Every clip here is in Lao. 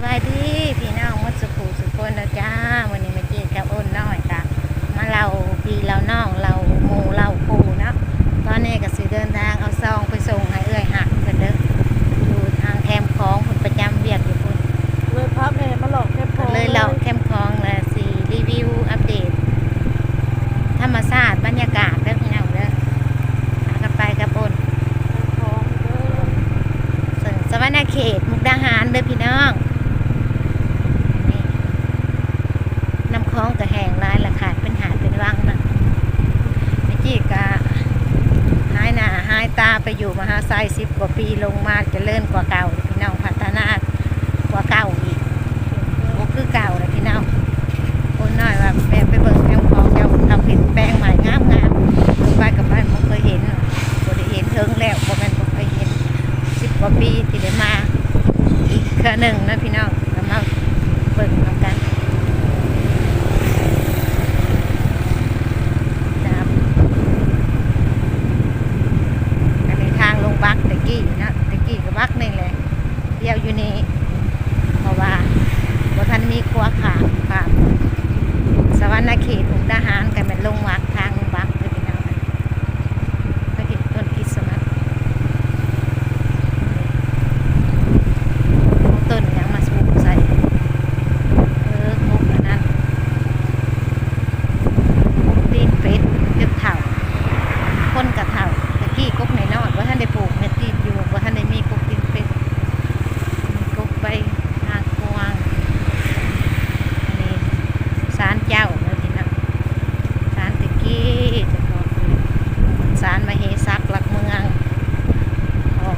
ສະບາຍດີພີ່ນ້ອງໝົດສູ່ຜູ້ສູ່ຄົນເດີຈ້າ. ມື້ນີ້ແມ່ຈີດກັບໂອນນ້ອຍກະມາເລົ່າພີ່ເລົ່ານ້ອງ ເລົ່າໝູ່ເລົ່າຄູ່ເນາະ. ຕອນນີ້ກະຊິເດີນທາງເອົາຊອງໄປສົ່ງໃຫ້ເອື້ອຍຮັກເພິ່ນເດີ ຢູ່ທາງແຄມຂອງ ເພິ່ນປະຈຳວຽກຢູ່ພຸ້ນ. ເລີຍພາແມ່ມາເລາະແຄມຂອງ ເລີຍເລາະແຄມຂອງ ແລະຊິຣີວິວອັບເດດທຳມະຊາດ ບັນຍາກາດເດີພີ່ນ້ອງເດີ. ພາກັນໄປກັບໂອນ ແຄມຂອງເດີ ສະຫວັນນະເຂດ ມຸກດາຫານເດີພີ່ນ້ອງ. ນີ້ ນ້ຳຂອງກະແຫ້ງຫຼາຍລະ ຂາດເປັນຫາດເປັນວັງນະ. ແມ່ຈີດກະຫາຍໜ້າຫາຍຕາໄປຢູ່ມະຫາໄຊສິບກວ່າປີ ລົງມາຈະເລີນກວ່າເກົ່າພີ່ນ້ອງ ພັດທະນາກວ່າເກົ່າອີກ ບໍ່ຄືເກົ່າລະພີ່ນ້ອງ. ໂອນນ້ອຍວ່າແວ່ໄປເບິ່ງແຄມຂອງ ເຈົ້າເຂົາເຮັດແປງໃໝ່ງາມໆ ໄປກັບໄປບໍ່ເຄີຍເຫັນ ບໍ່ໄດ້ເຫັນເຖິງແລ້ວ ບໍ່ແມ່ນບໍ່ເຄີຍເຫັນ ສິບກວ່າປີທີ່ໄດ້ມາອີກເທື່ອໜຶ່ງເນາະພີ່ນ້ອງ. ກະມາເບິ່ງນຳກັນ. ອັນນີ້ທາງລົງບັກແຕ່ກີ້ເນາະ ແຕ່ກີ້ກະບັກນີ້ແຫຼະ ດຽວຢູ່ນີ້ ເພາະວ່າບໍ່ທັນມີຂົວຂ້າມ ຂ້າມສະຫວັນນະເຂດ ມຸກດາຫານ ກະແມ່ນລົງວັກ ທາງລົງວັກເດີພີ່ນ້ອງ. ໄປເຫັນຕົ້ນຄຣິດສະມັດ ຕົ້ນຫຍັງມາປູກໃສ່ ເອີ ກົກອັນນັ້ນ ກົກຕີນເປັດ ຈົນເຖົ້າ ຄົນກະເຖົ້າ. ແຕ່ກີ້ກົກນ້ອຍໆ ບໍ່ທັນໄດ້ປູກ ແມ່ຈີດຢູ່ ບໍ່ທັນໄດ້ມີກົກຕີນເປັດ ມີກົກໃບ ນາງກວາງ. ອັນນີ້ສານເຈົ້າເນາະ ສານແຕ່ກີ້ ສານມະເຫສັກຫຼັກເມືອງຂອງ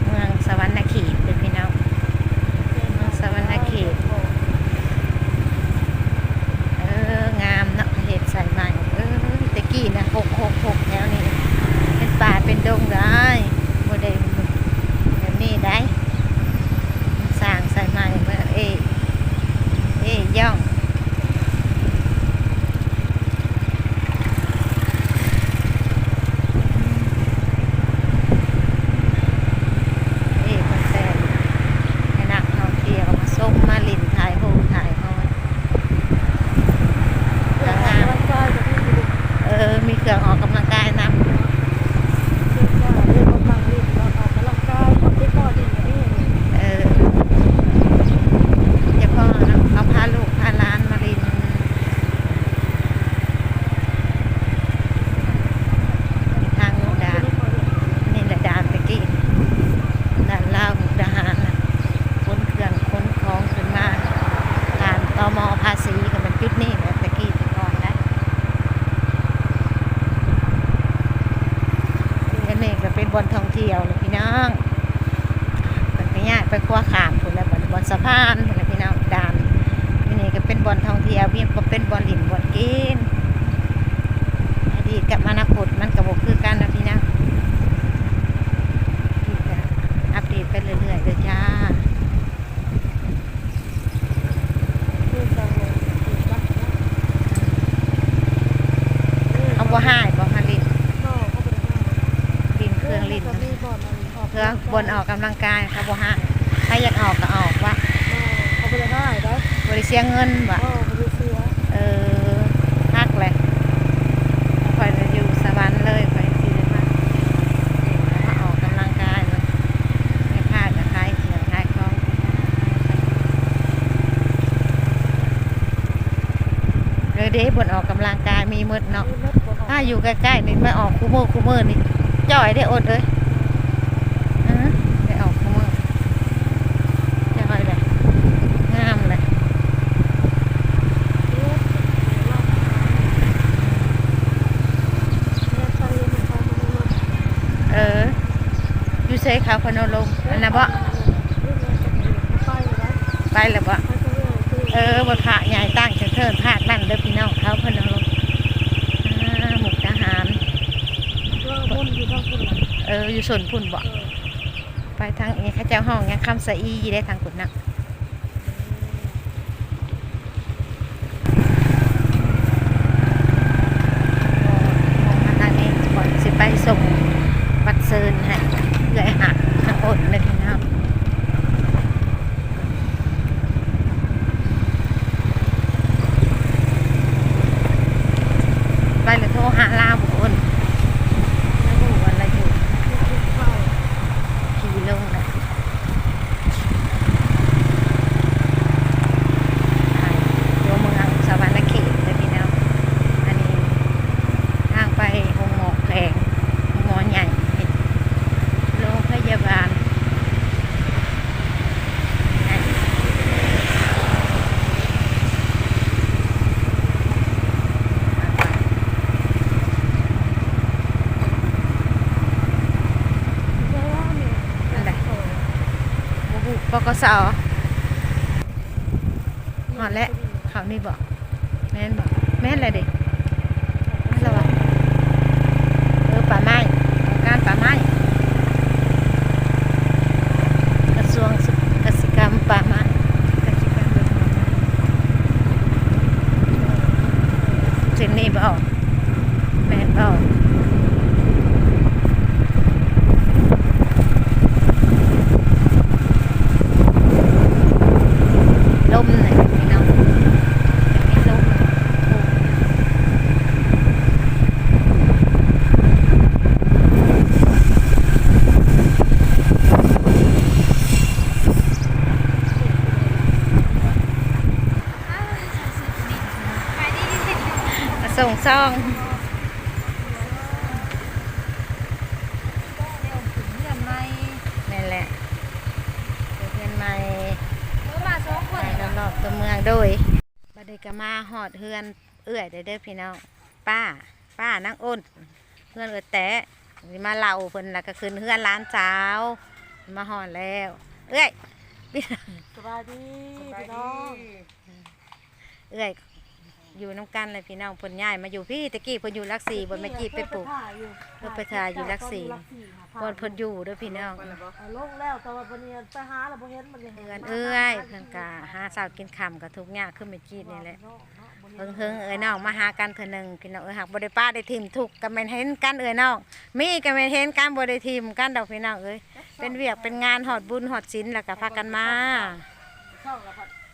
ເມືອງສະຫວັນນະເຂດເດີພີ່ນ້ອງ ເມືອງສະຫວັນນະເຂດ. ເອີ ງາມເນາະ ເຮັດໃສ່ໃໝ່. ເອີ ແຕ່ກີ້ນະ ຮົກໆໆ ແຖວນີ້ ເປັນປ່າເປັນດົງໄດ໋ ບໍ່ໄດ້ແບບນີ້ໄດ໋ ສ້າງໃສ່ໃໝ່ເບິ່ງ ເອ ເອ ຍ່ອງ ເອ ເພິ່ນແຕ່ງໃຫ້ນັກທ່ອງທ່ຽວມາຊົມ ມາຫຼິ້ນ ຖ່າຍຮູບ ຖ່າຍຮອຍ. ເຄື່ອງອອກກຳລັງກາຍກະມີຢູ່ ເອີ ມີເຄື່ອງອອກກຳລັງກາຍນຳ ເອີ ເດັກນ້ອຍຫຼິ້ນ ອອກກຳລັງກາຍ ເດັກນ້ອຍຫຼິ້ນກະມີ. ເອີ ຈະພໍເນາະ ເຂົາພາລູກພາຫຼານມາຫຼິ້ນ. ທາງມຸກດາ ນີ້ແຫຼະ ດ່ານຕະກີ້ ດ່ານລາວມຸກດາຫານນະ ຂົນເຄື່ອງຂົນຂອງຂຶ້ນມາ ຜ່ານ ຕມ ພາສີ ກະແມ່ນຈຸດນີ້ແຫຼະ ແຕ່ກີ້ແຕ່ກ່ອນໄດ໋. ອັນນີ້ກະເປັນບ່ອນທ່ອງທ່ຽວແຫຼະພີ່ນ້ອງ ເພິ່ນກະຍ້າຍໄປຂົວຂ້າມພຸ້ນແຫຼະ ບ່ອນ ບ່ອນສະພານພຸ້ນແຫຼະພີ່ນ້ອງ. ດ່ານຢູ່ນີ້ກະເປັນບ່ອນທ່ອງທ່ຽວ ມີ ເປັນບ່ອນຫຼິ້ນບ່ອນກິນ ອະດີດກັບອະນາຄົດມັນກະບໍ່ຄືກັນນະພີ່ນ້ອງ. ອັບເດດໄປເລື້ອຍໆເດີຈ້າ. ເຂົາບໍ່ຮ້າຍບໍ່ ມາຫຼິ້ນ ບໍ່ ເຂົາບໍ່ໄດ້ຮ້າຍ ຫຼິ້ນເຄື່ອງຫຼິ້ນ ເອີ ມັນກະມີບ່ອນອັນ ເພື່ອບ່ອນອອກກຳລັງກາຍ ເຂົາບໍ່ຮ້າຍ ໃຜຢາກອອກກະອອກວະ ເຂົາບໍ່ໄດ້ຮ້າຍໄດ໋ ບໍ່ໄດ້ເສຍເງິນວະ ບໍ່ ບໍ່ໄດ້ເສຍ. ເອີ ຄັກແຫຼະ ຂ້ອຍລະຢູ່ສະຫວັນເລີຍ ຂ້ອຍຊິໄດ້ມາ ມາອອກກຳລັງກາຍ ແມ່ຄ້າກະຂາຍເຄື່ອງຂາຍຂອງ ເອີ ເດ້ ບ່ອນອອກກຳລັງກາຍມີໝົດເນາະ ມີໝົດ ບ່ອນອອກ ຖ້າຢູ່ໃກ້ໆນີ້ ມາອອກຄູ່ມື້ ຄູ່ມື້ນີ້ ຈ່ອຍເດ້ ໂອດເອີຍ ເອີ ໄດ້ອອກຄູ່ມື້ ຈ່ອຍແຫຼະ ງາມແຫຼະ. ເອີ ຢູ່ໃສ ເຂົາພະນົມລົມ ອັນນັ້ນບໍ? ໄປແລ້ວບໍ? ເອີ ວັດພະໃຫຍ່ຕັ້ງເທີນພາກນັ້ນເດີພີ່ນ້ອງ ເຂົາພະນົມລົມ ອ່າ ມຸກດາຫານ ເອີ ຢູ່ຊົນພຸ້ນບໍ? ເອີ ໄປທາງນີ້ ເຂົາເຈົ້າຮ້ອງຫຍັງ ຄຳສະອີເດ້ ທາງພຸ້ນນະ. ມາທາງນີ້ກ່ອນ ຊິໄປສົ່ງບັດເຊີນໃຫ້ເອື້ອຍຮັກທາງໂອນເດີພີ່ນ້ອງ. ກສ ຮອດແລ້ວ ເຂົ້ານີ້ບໍ? ແມ່ນບໍ? ແມ່ນແຫຼະເດ ແມ່ນລະວະ. ເອີ ປ່າໄມ້ ການປ່າໄມ້ ກະຊວງກະສິກຳປ່າໄມ້ ກະສິກຳ ເສັ້ນນີ້ບໍ? ແມ່ນບໍ່? ລົມນະພີ່ນ້ອງ ມີລົມ ມາສົ່ງຊອງ ແມ່ນແຫຼະ ເຮືອນໃໝ່ ເອີ ມາສອງຄົນ ໄປລອບໆຕົວເມືອງ ໂດຍ ບັດນີ້ກະມາຮອດເຮືອນເອື້ອຍແລ້ວເດີພີ່ນ້ອງ ປ້າ ປ້ານາງໂອນ ເຮືອນເອື້ອຍແຕະ ຊິມາເລົ່າເພິ່ນ ແລ້ວກະຂຶ້ນເຮືອນຫຼານສາວ ມາຮອດແລ້ວ ເອື້ອຍ ສະບາຍດີ ສະບາຍດີ ພີ່ນ້ອງ ເອື້ອຍຢູ່ນຳກັນແຫຼະພີ່ນ້ອງ ເພິ່ນຍ້າຍມາຢູ່ພີ້ ແຕ່ກີ້ເພິ່ນຢູ່ຫຼັກສີ່ ບ່ອນແມ່ຈີດໄປປູກ ເພິ່ນໄປຖ່າຍຢູ່ຫຼັກສີ່ ບ່ອນເພິ່ນຢູ່ເດີພີ່ນ້ອງ ເອົາລົງແລ້ວ ແຕ່ວ່າບັດນີ້ໄປຫາແລ້ວບໍ່ເຫັນ ບັດນີ້ ເຮືອນເອື້ອຍ ເພິ່ນກະຫາເຊົ້າກິນຄ່ຳ ກະທຸກຍາກຄືແມ່ຈີດນີ້ແຫຼະ ເຫິງໆເອື້ອຍນ້ອງມາຫາກັນເທື່ອໜຶ່ງ ພີ່ນ້ອງເອີຍ ຫາກບໍ່ໄດ້ປະໄດ້ຖິ້ມ ທຸກກະແມ່ນເຫັນກັນເອື້ອຍນ້ອງ ມີກະແມ່ນເຫັນກັນ ບໍ່ໄດ້ຖິ້ມກັນດອກພີ່ນ້ອງເອີຍ ເປັນວຽກເປັນງານ ຮອດບຸນຮອດສິນ ແລ້ວກະພາກັນມາ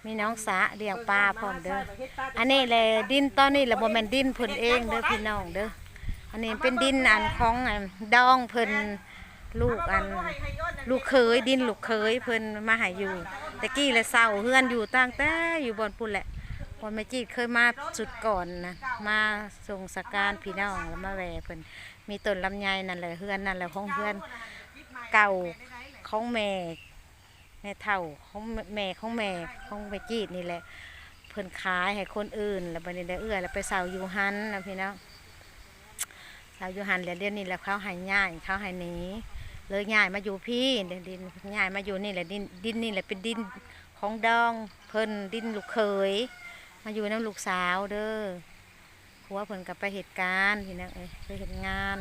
ມີໜອງສະລ້ຽງປາພ້ອມເດີ ອັນນີ້ແຫຼະ ດິນຕອນນີ້ລະບໍ່ແມ່ນດິນເພິ່ນເອງເດີພີ່ນ້ອງເດີ ອັນນີ້ເປັນດິນອັນຂອງອັນດອງເພິ່ນ ລູກອັນ ລູກເຂີຍ ດິນລູກເຂີຍເພິ່ນມາໃຫ້ຢູ່ ແຕ່ກີ້ລະເຊົ່າເຮືອນຢູ່ຕັ້ງແຕ່ຢູ່ບ່ອນພຸ້ນແຫຼະ ບ່ອນແມ່ຈີດເຄີຍມາຊຸດກ່ອນນະ ມາສົ່ງສະການພີ່ນ້ອງ ລະມາແວ່ເພິ່ນ ມີຕົ້ນລຳໄຍນັ້ນແຫຼະ ເຮືອນນັ້ນແຫຼະ ຂອງເຮືອນເກົ່າຂອງແມ່ ແມ່ເຖົ້າຂອງແມ່ ຂອງແມ່ຂອງແມ່ຈີດນີ້ແຫຼະ ເພິ່ນຂາຍໃຫ້ຄົນອື່ນ ລະບັດນີ້ໄດ້ເອື້ອຍລະໄປເຊົ່າຢູ່ຫັ້ນນະພີ່ນ້ອງ ເຊົ່າຢູ່ຫັ້ນ ແລ້ວດຽວນີ້ລະເຂົາໃຫ້ຍ້າຍ ເຂົາໃຫ້ໜີ ເລີຍຍ້າຍມາຢູ່ພີ້ ດິນ ຍ້າຍມາຢູ່ນີ້ແຫຼະ ດິນ ດິນນີ້ແຫຼະເປັນດິນຂອງດອງເພິ່ນ ດິນລູກເຂີຍ ມາຢູ່ນຳລູກສາວເດີ. ຜົວເພິ່ນກະໄປເຮັດການ ພີ່ນ້ອງເອີຍ ໄປເຮັດງານ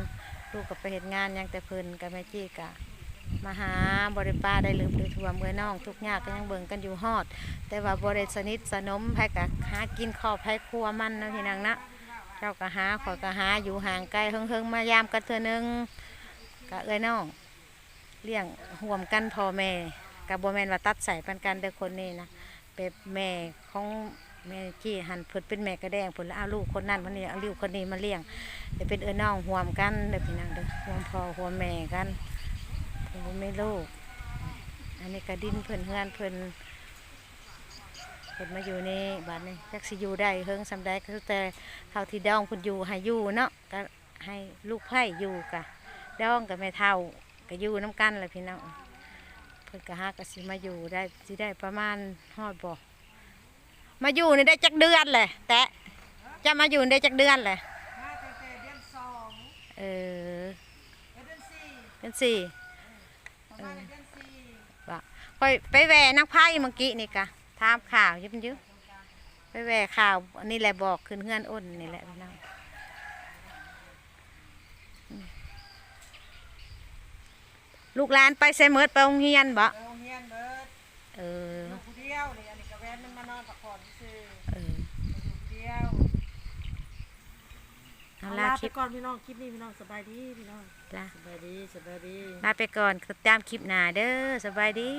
ລູກກະໄປເຮັດງານຫຍັງ ແຕ່ເພິ່ນກະ ແມ່ຈີດກະມາຫາ ບໍ່ໄດ້ປະໄດ້ລືມໄດ້ຖ້ວມ ເອື້ອຍນ້ອງທຸກຍາກກະຍັງເບິ່ງກັນຢູ່ຮອດ ແຕ່ວ່າບໍ່ໄດ້ສະໜິດສະໜົມ ໃຜກະຫາກິນຄອບໃຜຄົວມັນເນາະ ພີ່ນ້ອງເນາະ ເຈົ້າກະຫາ ຂ້ອຍກະຫາ ຢູ່ຫ່າງໄກເຫິງໆ ມາຢາມກັນເທື່ອໜຶ່ງ ກະເອື້ອຍນ້ອງ ລ້ຽງຮ່ວມກັນພໍ່ແມ່ ກະບໍ່ແມ່ນວ່າຕັດໃສ່ປັນກັນເດີ ຄົນນີ້ນະ ແບບແມ່ຂອງແມ່ຈີດຫັ້ນ ເພິ່ນເປັນແມ່ກະແດງ ເພິ່ນລະເອົາລູກຄົນນັ້ນມາລ້ຽງ ເອົາລູກຄົນນີ້ມາລ້ຽງ ແຕ່ເປັນເອື້ອຍນ້ອງຮ່ວມກັນເດີພີ່ນ້ອງເດີ ຮ່ວມພໍ່ຮ່ວມແມ່ກັນ ເພິ່ນບໍ່ມີລູກ ອັນນີ້ກະດິນເພິ່ນ ເຮືອນເພິ່ນ ເພິ່ນມາຢູ່ນີ້ ບາດນີ້ຈັກຊິຢູ່ໄດ້ເຫິງສ່ຳໃດ ກະສຸດແຕ່ເທົ່າທີ່ດອງເພິ່ນຢູ່ໃຫ້ຢູ່ເນາະ ກະ ໃຫ້ລູກໃພ້ຢູ່ກະ ດອງກະແມ່ເຖົ້າກະຢູ່ນຳກັນແຫຼະພີ່ນ້ອງ ເພິ່ນກະຫາກະຊິມາຢູ່ໄດ້ ຊິໄດ້ປະມານຮອດບໍ່ ມາຢູ່ນີ້ໄດ້ຈັກເດືອນແຫຼະ ແຕະ ເຈົ້າມາຢູ່ນີ້ໄດ້ຈັກເດືອນແຫຼະ ມາຕັ້ງແຕ່ເດືອນສອງ ເອີ ເດືອນສີ່ ເດືອນສີ່ ປະມານເດືອນສີ່ ບໍ່ ຂ້ອຍໄປແວ່ນາງໄພມື້ກີ້ນີ້ກະ ຖາມຂ່າວຢູ່ ໄປແວ່ຂ່າວ ອັນນີ້ແຫຼະ ບອກຂຶ້ນເຮືອນອົນນີ້ແຫຼະພີ່ນ້ອງ ອືມ ລູກຫຼານໄປໃສໝົດ ໄປໂຮງຮຽນບໍ? ໄປໂຮງຮຽນເບິດ ເອີ ຢູ່ຜູ້ດຽວນີ້ ອັນນີ້ກະແວ່ນມັນມານອນພັກຜ່ອນຊື່ໆ ເອີ ຢູ່ຜູ້ດຽວ ເອົາ ລາ ລາໄປກ່ອນພີ່ນ້ອງ ຄລິບນີ້ພີ່ນ້ອງ ສະບາຍດີພີ່ນ້ອງ ລາ ສະບາຍດີ ສະບາຍດີ ລາໄປກ່ອນ ຕິດຕາມຄລິບໜ້າເດີ ສະບາຍດີ.